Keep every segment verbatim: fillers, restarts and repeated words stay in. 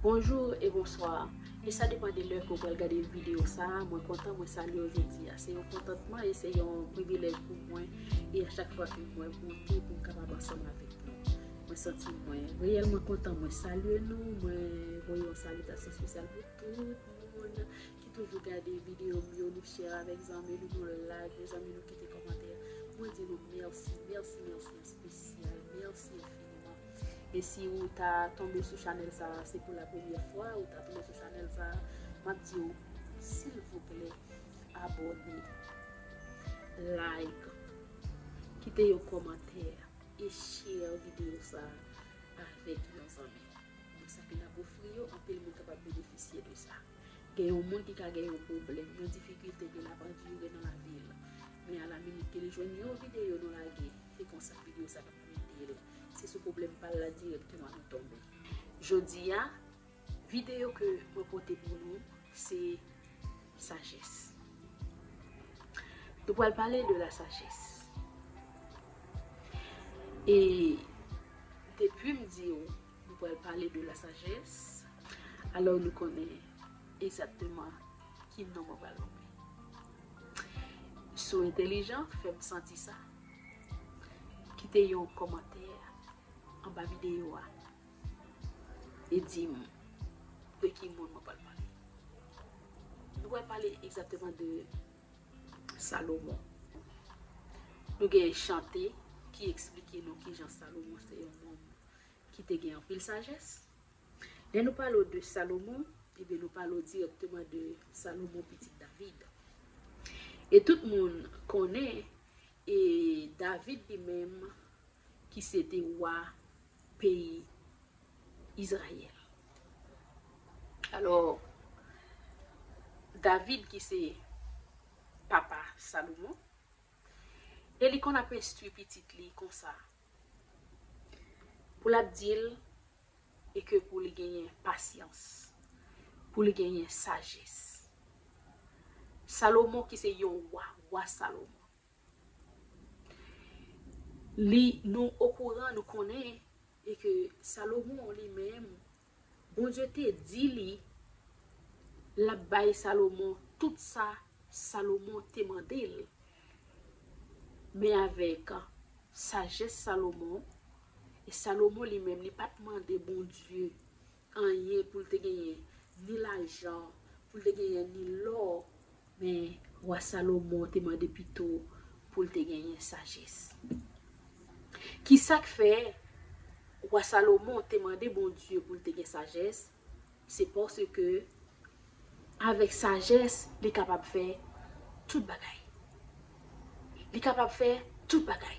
Bonjou e bonswa. E sa depann de lè ke w pral gade videyo sa a. Mwen kontan, mwen salye w jodi a. Se yon kontantman e se yon privilèj pou mwen. E a chak fwa ke mwen monte pou m kapab ansanm avèk nou. Mwen santi mwen reyèlman kontan. Mwen salye nou. Mwen voye yon salitasyon espesyal pou tout moun ki toujou gade videyo m yo, nou share avèk zanmi nou, nou like, nou zanmi nou kite kòmantè. Mwen di nou mèsi, mèsi, mèsi espesyal, mèsi enfiniman. E si ou ta tonbe sou chanèl sa a, se pou la premyè fwa ou ta tonbe sou chanèl sa a, m ap di w, silvouplè, abòne, like, kite yon kòmantè e share videyo sa a avèk yon zanmi. Nan sa ke n ap ofri yo, anpil moun kapab benefisye de sa. Gen yon moun ki ka gen yon pwoblèm, yon difikilte ke l ap andire nan lavi l. Men a la minit ke li jwenn yon videyo nou lage, se konsa videyo sa ap ede l. Se sou pwoblèm pa l la dirèkteman nou tonbe. Jodi a, videyo ke mwen pote pou nou, se sajès. Nou pral pale de la sajès. E depi m di w, nou pral pale de la sajès, alò nou konnen egzakteman ki non mwen pral nonmen. Si w entèlijan, fè m santi sa. Kite yon kòmantè anba videyo a e di m de ki moun mwen pral pale. Nou pral pale egzakteman de Salomon. Nou gen chante ki eksplike nou kijan Salomon se yon nonm ki te gen anpil sajès. Lè nou pale w de Salomon, ebyen nou pale w dirèkteman de Salomon pitit David. E tout moun konnen e David li menm ki se te wa peyi Izrayèl. Alò, David ki se papa Salomon, e li konn ap enstwi pitit li konsa, pou l ap di l e ke pou li genyen pasyans, pou li genyen sajès. Salomon ki se yon wa, wa Salomon. Li, nou okouran, nou konnen, e ke Salomon li menm, Bondye te di li, l ap bay Salomon tout sa Salomon te mande l. Men avèk sajès Salomon, e Salomon li menm, li pa t mande Bondye anyen pou l te genyen ni lajan, pou l te genyen ni lò, men wa Salomon te mande pito pou l te genyen sajès. Ki sa k fè wa Salomon te mande Bondye pou l te gen sajès? Se paske avèk sajès, li kapab fè tout bagay. Li kapab fè tout bagay.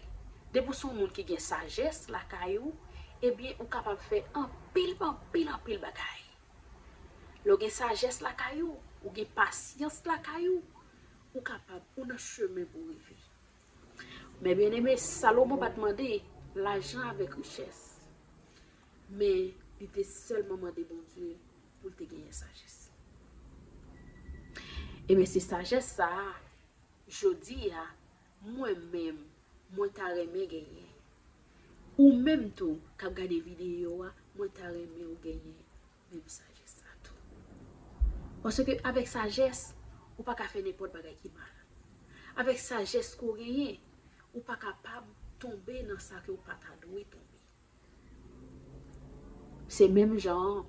Depi w se yon moun ki gen sajès lakay ou, ebyen, ou kapab fè anpil, anpil, anpil bagay. Lè w gen sajès lakay ou, ou gen pasyans lakay ou, ou kapab, ou nan chemen pou w rive. Men byeneme, Salomon pa t mande lajan avèk richès, men li te sèlman mande Bondye pou l te genyen sajès. Ebyen, se sajès sa a, jodi a, mwen menm, mwen ta renmen genyen. Ou menm tou, k ap gade videyo a, mwen ta renmen w genyen menm sajès la tou. Paske avèk sajès, ou pa ka fè nenpòt bagay ki mal. Avèk sajès ke w genyen, ou pa kapab tonbe nan sa ke w pa ta dwe tonbe. Se menm jan an,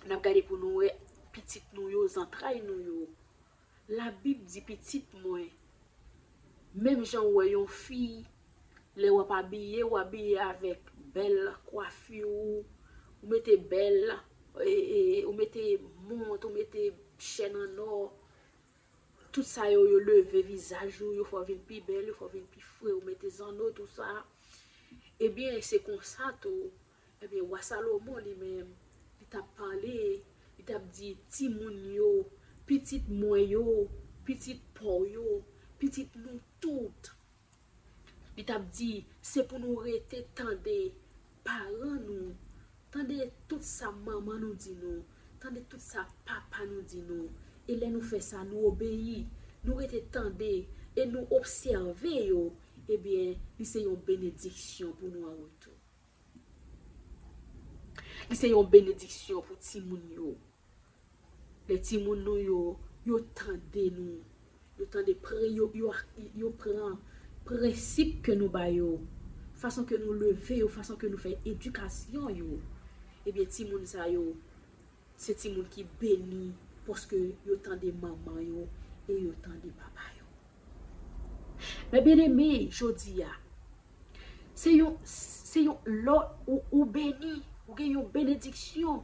n ap gade pou nou wè pitit nou yo, zantray nou yo. Labib di pitit mwen, menm jan w wè yon fi, lè w ap abiye, w abiye avèk bèl kwafi w, ou mete bèl, e, e, ou mete mont, ou mete chèn an nò, tout sa yo, yo leve vizaj ou, yo fè w vin pi bèl, yo fè w vin pi fre, ou mete zanno, tout sa. Ebyen, se konsa tou, ebyen, wa Salomon li menm, li t ap pale, li t ap di timoun yo, pitit mwen yo, pitit pa w yo, pitit nou tout. Li t ap di, se pou nou rete tande paran nou, tande tout sa manman nou di nou, tande tout sa papa nou di nou. E lè nou fè sa, nou obeyi, nou rete tande e nou obsève yo, ebyen, li se yon benediksyon pou nou an retou. Li se yon benediksyon pou timoun yo. Lè timoun nou yo, yo tande nou, yo tande pre, yo, yo, yo pran prensip ke nou ba yo, fason ke nou leve yo, fason ke nou fè edikasyon yo, ebyen, timoun sa yo, se timoun ki beni paske yo tande manman yo e yo tande papa yo. Men byeneme, jodi a, se yon, se yon lè ou, ou beni, ou gen yon benediksyon.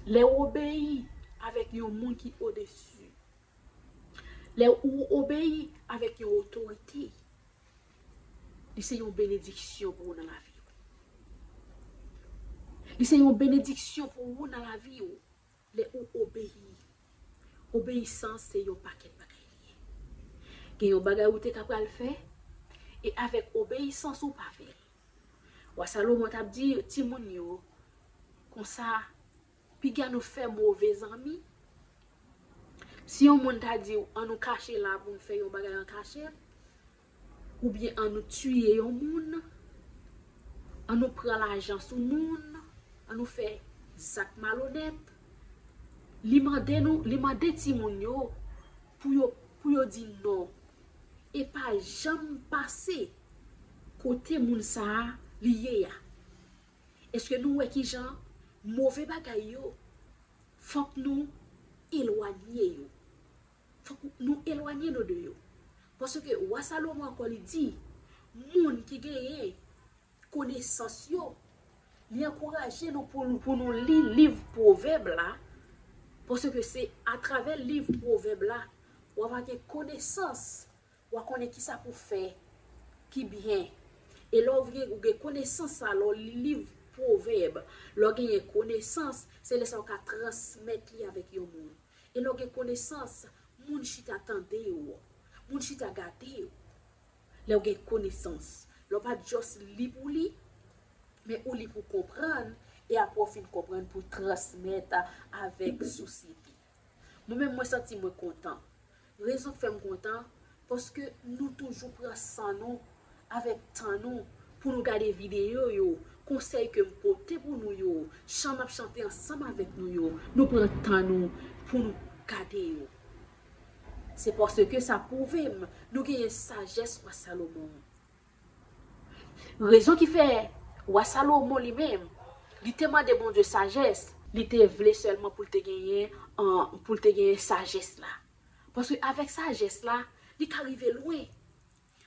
Lè ou obeyi avèk yon moun ki odesi, lè ou obeyi avèk yon otorite, li se yon benediksyon pou ou nan lavi w. Li se yon benediksyon pou ou nan lavi w. Lè ou obeyi, obeyisans se yon pakèt bagay li ye. Gen yon bagay ou te ka pral fè, e avèk obeyisans ou pa fè l. Wa Salomon t ap di timoun yo, konsa, piga nou fè move zanmi. Si yon moun ta di w, "An nou kache la pou n fè yon bagay an kachèt," oubyen "An nou tiye yon moun, an nou pran lajan sou moun, an nou fè zak malonèt," li mande nou, li mande timoun yo pou yo, pou yo di non. E pa janm pase kote moun sa a li ye a. Èske nou wè kijan move bagay yo, fòk nou elwanye yo? Fòk nou elwanye nou de yo. Paske wa Salomon ankò li di, moun ki genyen konesans yo, li ankouraje nou pou, pou nou li liv Pwovèb la, paske se atravè liv Pwovèb la, w ap gen konesans, w a konnen kisa pou fè ki byen. E lè w gen, ou gen konesans sa, lè w li liv Pwovèb, lè w genyen konesans, se lè sa w ka transmèt li avèk yon moun. E lè w gen konesans, moun chita tande w, moun chita gade w. Lè w gen konesans, lè w pa just li pou li, men ou li pou konprann, e apre w fin konprann pou transmèt avèk sosyete. Mwen menm, mwen santi mwen kontan. Rezon k fè m kontan, paske nou toujou pran san nou avèk tan nou pou nou gade videyo yo, konsèy ke m pote pou nou yo, chan m ap chante ansanm avèk nou yo, nou pran tan nou pou nou gade yo. Se paske sa pwouve m, nou genyen sajès wa Salomon. Rezon ki fè wa Salomon li menm, li te mande Bondye sajès, li te vle sèlman pou l te genyen, an, pou l te genyen sajès la. Paske avèk sajès la, li ka rive lwen.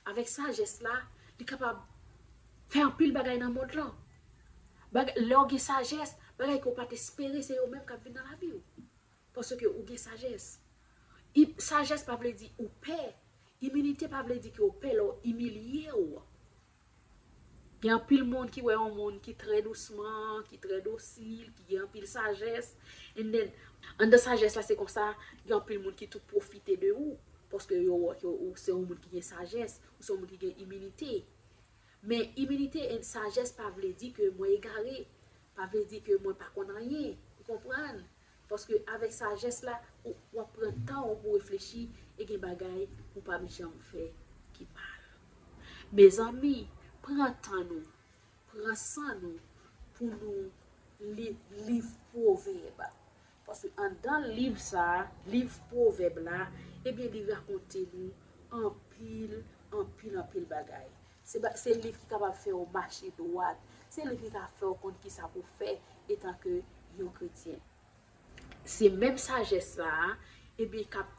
Avèk sajès la, li kapab fè anpil bagay nan mond lan. Bagay, lè w gen sajès, bagay ke w pa t espere, se yo menm k ap vin nan lavi w. Paske ou gen sajès. I, sajès pa vle di ou pè. Imilite pa vle di ke w pè lè w imilye w. Gen anpil moun ki wè yon moun ki trè dousman, ki trè dosil, ki gen anpil sajès. And then, anndan sajès la, se konsa, gen anpil moun ki tou pwofite de ou. Paske yo wè ke ou se yon moun ki gen sajès, ou se yon moun ki gen imilite. Men imilite and sajès pa vle di ke mwen egare, pa vle di ke mwen pa konn anyen. Ou konprann? Paske avèk sajès la, ou, w ap pran tan w pou reflechi e gen bagay ou p ap janm fè ki mal. Mezanmi, pran tan nou, pran san nou pou nou li liv Pwovèb. Paske anndan liv sa a, liv Pwovèb la, ebyen, li rakonte nou anpil, anpil, anpil bagay. Se ba-, se liv ki kapab fè w mache dwat. Se liv ki ka fè w konn kisa pou w fè etanke yon kretyen. Se menm sajès sa a, ebyen, k ap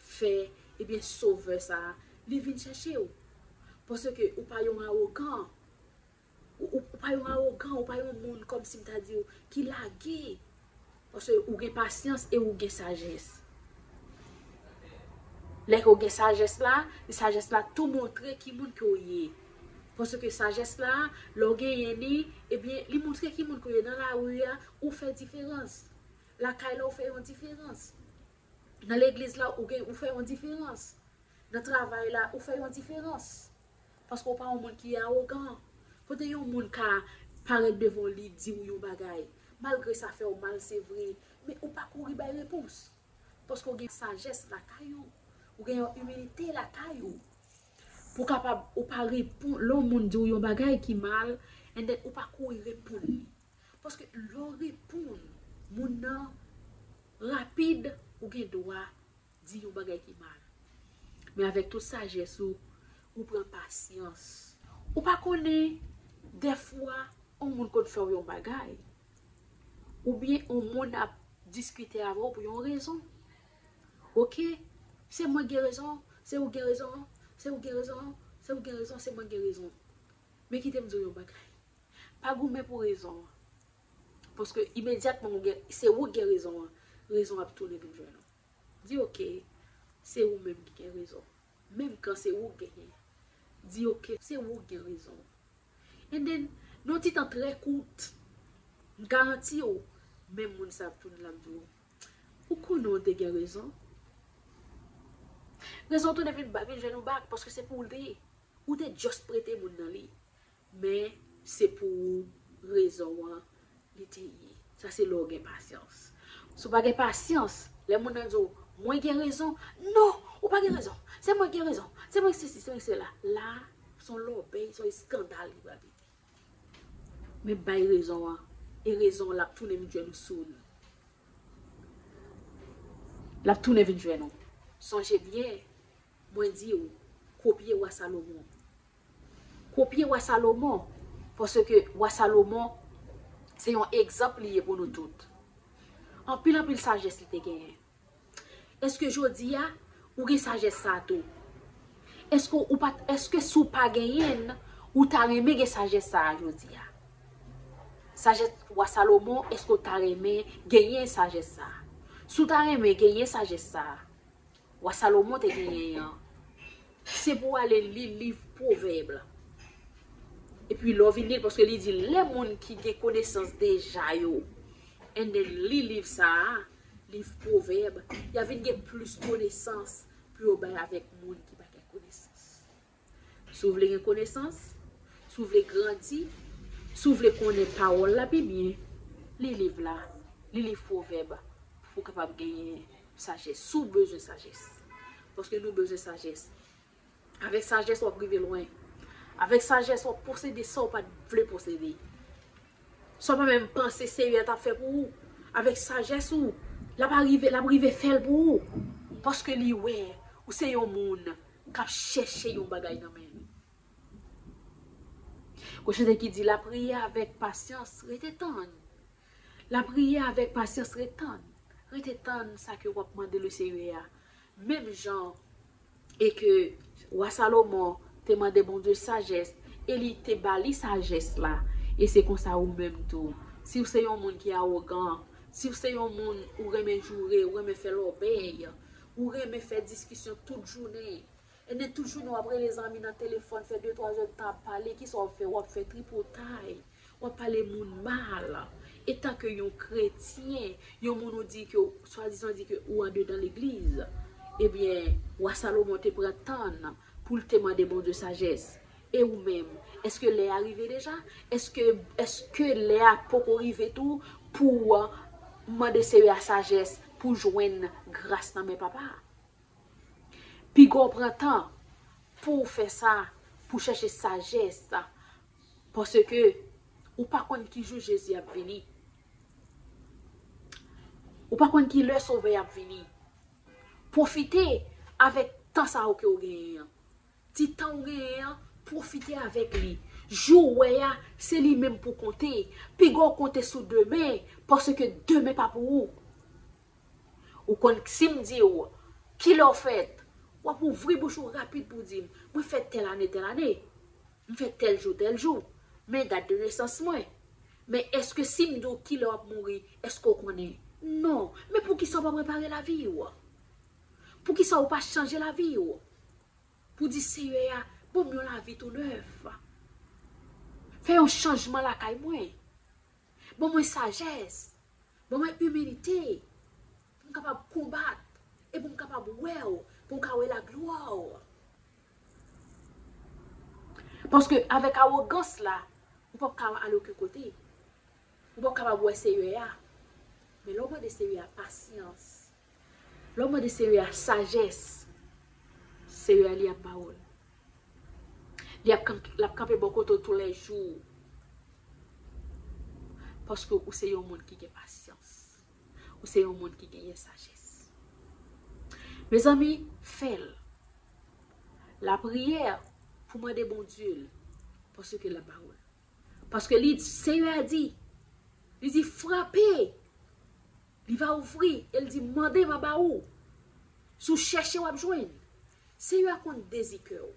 fè, ebyen, Sovè sa a, li vin chèche w. Paske ou pa yon awogan. Ou, ou, ou pa yon awogan, ou pa yon moun kòmsi m ta di w ki lage. Paske ou gen pasyans e ou gen sajès. Lè ke w gen sajès la, sajès la tou montre ki moun ke w ye. Paske sajès la, lè w genyen li, ebyen, li montre ki moun ke w ye. Nan lari a, ou fè diferans. Lakay la, ou fè yon diferans. Nan legliz la, ou gen, ou fè yon diferans. Nan travay la, ou fè yon diferans. Paske w pa yon moun ki awogan. Kote yon moun ka parèt devan w, li di w yon bagay, malgre sa fè w mal, se vre, men ou pa kouri bay repons. Paske w gen sajès lakay ou. Ou gen yon imilite lakay ou. Pou kapab, ou pa reponn, lè yon moun di w yon bagay ki mal, And then, ou pa kouri reponn li. Paske lè w reponn moun nan rapid, ou gen dwa di yon bagay ki mal. Men avèk tout sajès ou, ou pran pasyans. Ou pa konnen, dèfwa, yon moun konn fè w yon bagay. Oubyen yon moun ap diskite avè w pou yon rezon. Oke? Se mwen gen rezon, se ou gen rezon, se ou gen rezon, se ou gen rezon, se mwen gen rezon. Men kite m di w yon bagay. Pa goumen pou rezon an. Paske imedyatman ou gen, se ou ki gen rezon an, rezon an ap tounen vin jwenn ou. Di, oke, se ou menm ki gen rezon. Menm kan se ou ki genyen. Di, oke, se ou ki gen rezon. And then, nan yon ti tan trè kout, m garanti w, menm moun sa ap tounen l ap di w, ou konnen w te gen rezon. Rezon tounen vin ba-, vin jwenn ou back, paske se pou ou l te ye. Ou te just prete moun nan li. Men, se pou ou rezon an li te ye. Sa se lè w gen pasyans. Si w pa gen pasyans, lè moun nan di w, mwen gen rezon. Non, ou pa gen rezon. Se mwen ki gen rezon. Se mwen ki sesi, se mwen ki sela. La, se yon lòbèy, se yon eskandal li pral pete. Men bay rezon an. E rezon an, l ap tounen vin jwenn ou soon. L ap tounen vin jwenn ou. Sonje byen, mwen di w, kopye wa Salomon. Kopye wa Salomon, paske wa Salomon, se yon egzanp li ye pou nou tout. Anpil, anpil sajès li te genyen. Èske jodi a, ou gen sajès sa a tou? Èske ou pa, èske si w pa genyen l, ou ta renmen gen sajès sa a jodi a? Sajès wa Salomon, èske w ta renmen genyen sajès sa a? Si w ta renmen genyen sajès sa a, wa Salomon te genyen an, se pou w ale li liv Pwovèb la. Epi lè w vin li l, paske li di lè moun ki gen konesans deja yo, and then li liv sa a, liv Pwovèb, y a vin gen plis konesans pou yo bay avèk moun ki pa gen konesans. Si w vle gen konesans, si w vle grandi, si w vle konnen pawòl la pi byen, li liv la, li liv Pwovèb, pou w kapab genyen sajès. Si w bezwen sajès. Paske nou bezwen sajès. Avèk sajès, w ap rive lwen. Avèk sajès, w ap posede sa w pa t vle posede. Sa w pa menm panse Senyè a t ap fè pou ou. Avèk sajès ou, l ap rive, l ap rive fè l pou ou. Paske li wè ou se yon moun k ap chèche yon bagay nan men li. Gon chante ki di, lapriyè avèk pasyans, rete tann. Lapriyè avèk pasyans, rete tann. Rete tann sa ke w ap mande le Senyè a. Menm jan e ke wa Salomon te mande Bondye sajès, e li te ba li sajès la. E se konsa ou menm tou. Si w se yon moun ki awogan, si w se yon moun ou renmen joure, ou renmen fè lòbèy, ou renmen fè diskisyon tout jounen, e de tout jounen w ap rele zanmi nan telefòn, fè de twa zè tan ap pale, kisa w ap fè? W ap fè tripotay. W ap pale moun mal. Etanke yon kretyen, yon moun ou di ke, swadizan di ke ou andedan legliz, ebyen, wa Salomon te pran tan pou l te mande Bondye sajès. E ou menm, èske lè a rive deja? Èske, èske lè a poko rive tou pou w mande Senyè a sajès pou jwenn gras nan men Papa a? Piga w pran tan pou w fè sa, pou w chèche sajès, paske ou pa konn ki jou Jezi ap vini. Ou pa konn ki lè Sovè a ap vini. Pwofite avèk tan sa yo ke w genyen an. Ti tan w genyen an, pwofite avèk li. Jou w wè a, se li menm pou konte. Piga w konte sou demen, paske demen pa pou ou. Ou konn si m di w, kilè w fèt, w ap ouvri bouch ou rapid pou w di m, mwen fèt tèl ane, tèl ane. M fèt tèl jou, tèl jou. Men dat de nesans mwen. Men èske si m di w kilè w ap mouri, èske w konnen? Non. Men poukisa w pa prepare lavi w? Poukisa w pa chanje lavi w? Pou di Senyè a, ban m yon lavi tou nèf. Fè yon chanjman lakay mwen. Ban mwen sajès. Ban mwen imilite. Pou m kapab konbat. E pou m kapab wè w. Pou m ka wè laglwa w. Paske avèk awogans la, ou p ap ka ale okenn kote. Ou p ap kapab wè Senyè a. Men lè w mande Senyè a pasyans, lè w mande Senyè a sajès, Senyè a li ap ba ou l. Li ap kanp-, l ap kanpe bò kote w toulèjou. Paske ou se yon moun ki gen pasyans. Ou se yon moun ki genyen sajès. Mezanmi, fè l. Lapriyè pou mande Bondye l, paske l ap ba ou l. Paske li, Seyè a di, li di, frape, li va ouvri, e l di, mande, m a ba ou. Si w chèche, w ap jwenn. Seyè a konn dezi kè w.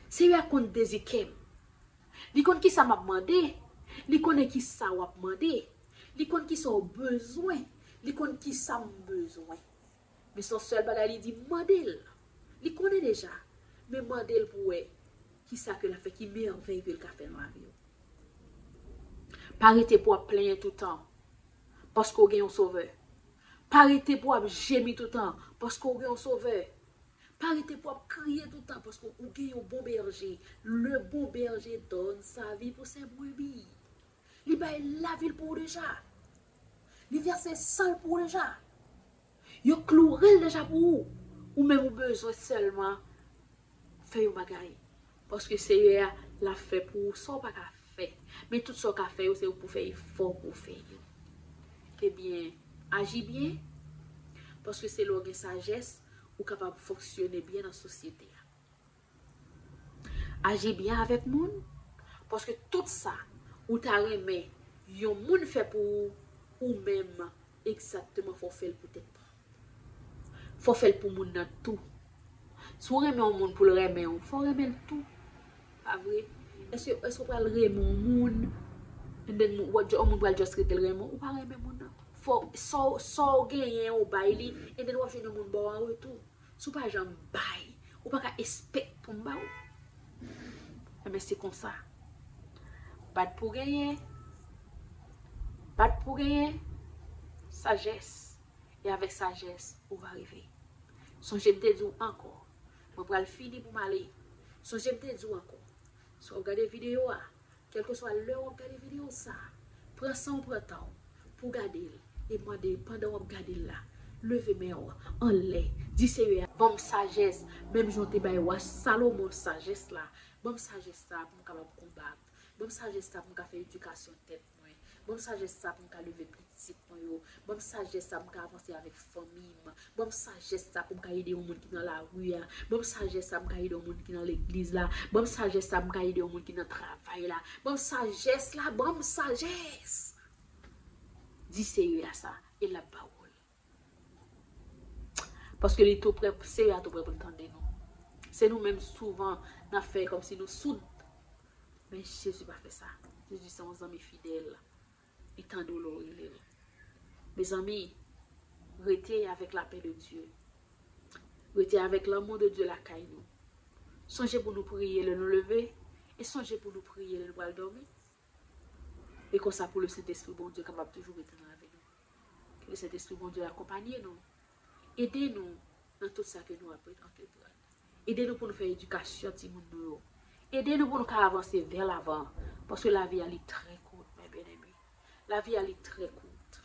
Seyè a konn dezi kè m. Li konn kisa m ap mande. Li konnen kisa w ap mande. Li konn kisa w bezwen. Li konn kisa m bezwen. Men se yon sèl bagay li di, mande l. Li konnen deja. Men mande l pou wè kisa ke l ap fè, ki mèvèy ke l ka fè nan lavi w. Pa rete pou w ap plenyen toutan. Paske w gen yon sovè. Pa rete pou w ap jemi toutan. Paske w gen yon sovè. Pa rete pou w ap kriye toutan. Paske w gen yon bon bèje. Le bon berger donne sa vie pour ses brebis. Li bay lavi l pou ou deja. Li vèse san l pou ou deja. Yo kloure l deja pou ou. Ou menm ou bezwen sèlman fè yon bagay. Paske Seyè a, l ap fè pou ou sa w pa ka fè. Men tout sa w ka fè yo, se pou fè efò pou w fè yo. Ebyen, aji byen. Paske se lè w gen sajès, ou kapab fonksyone byen nan sosyete a. Aji byen avèk moun, paske tout sa ou ta renmen yon moun fè pou ou, ou menm, egzakteman, fò w fè l pou tèt pa w. Fò w fè l pou moun nan tou. Si w renmen yon moun pou l renmen w, fò w renmen l tou. Pa vre? Èske, èske w pral renmen yon moun, and then w ap, yon moun pral just rete l renmen w? Ou pa renmen moun nan. Fò, sa w, sa w genyen, ou bay li, and then w ap jwenn yon moun ba w an retou. Si w pa janm bay, ou pa ka espèk pou m ba w. Enben, se konsa. Bat pou genyen. Bat pou genyen. Sajès. E avèk sajès, ou va rive. Sonje m te di w ankò. Mwen pral fini pou m ale. Sonje m te di w ankò. Si w ap gade videyo a, kèlkeswa lè w ap gade videyo sa, pran san w, pran tan w pou w gade l. E mande, pandan w ap gade l la, leve men w anlè, di Seyè a, ban m sajès, menm jan w te bay wa Salomon sajès la, ban m sajès sa pou m kapab konbat. Ban m sajès sa pou m ka fè edikasyon tèt mwen. Ban m sajès sa pou m ka leve pitit mwen yo. Ban m sajès sa pou m ka avanse avèk fanmi m. Ban m sajès sa pou m ka ede yon moun ki nan lari a. Ban m sajès sa pou m ka ede yon moun ki nan legliz la. Ban m sajès sa pou m ka ede yon moun ki nan travay la. Ban m sajès la, ban m sajès. Di Seyè a sa, e l ap ba ou l. Paske li tou prè, Seyè a tou prè pou l tande nou. Se nou menm souvan n ap fè kòmsi nou soud. Men Jezi pa fè sa. Jezi se yon zanmi fidèl. Li tande w lè w rele l. Mezanmi, rete avèk lapè de Dye. Rete avèk lanmou de Dye lakay nou. Sonje pou nou priye lè nou leve, e sonje pou nou priye lè nou pral dòmi. E konsa pou le Sentespri Bondye kapab toujou rete nan lavi nou. Ke le Sentespri Bondye akonpanye nou. Ede nou nan tout sa ke nou ap antreprann. Ede nou pou nou fè edikasyon timoun nou yo. Ede nou pou nou ka avanse vè lavan. Paske lavi a li trè kout, mè byeneme. Lavi a li trè kout.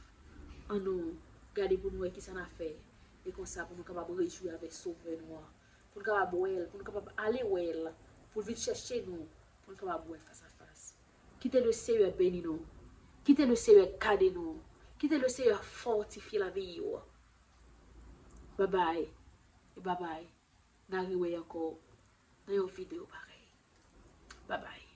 Ann nou gade pou nou wè kisa n a fè. E konsa pou nou kapab rejwi avèk Sovè nou an. Pou nou kapab wè l, pou nou kapab ale wè l. Pou l vin chèche nou. Pou nou kapab wè fas a fas. Kite le Seyè beni nou. Kite le Seyè gade nou. Kite le Seyè fòtifye lavi yo. Babay. E babay. N a rewè ankò nan yon videyo parèy. Babay.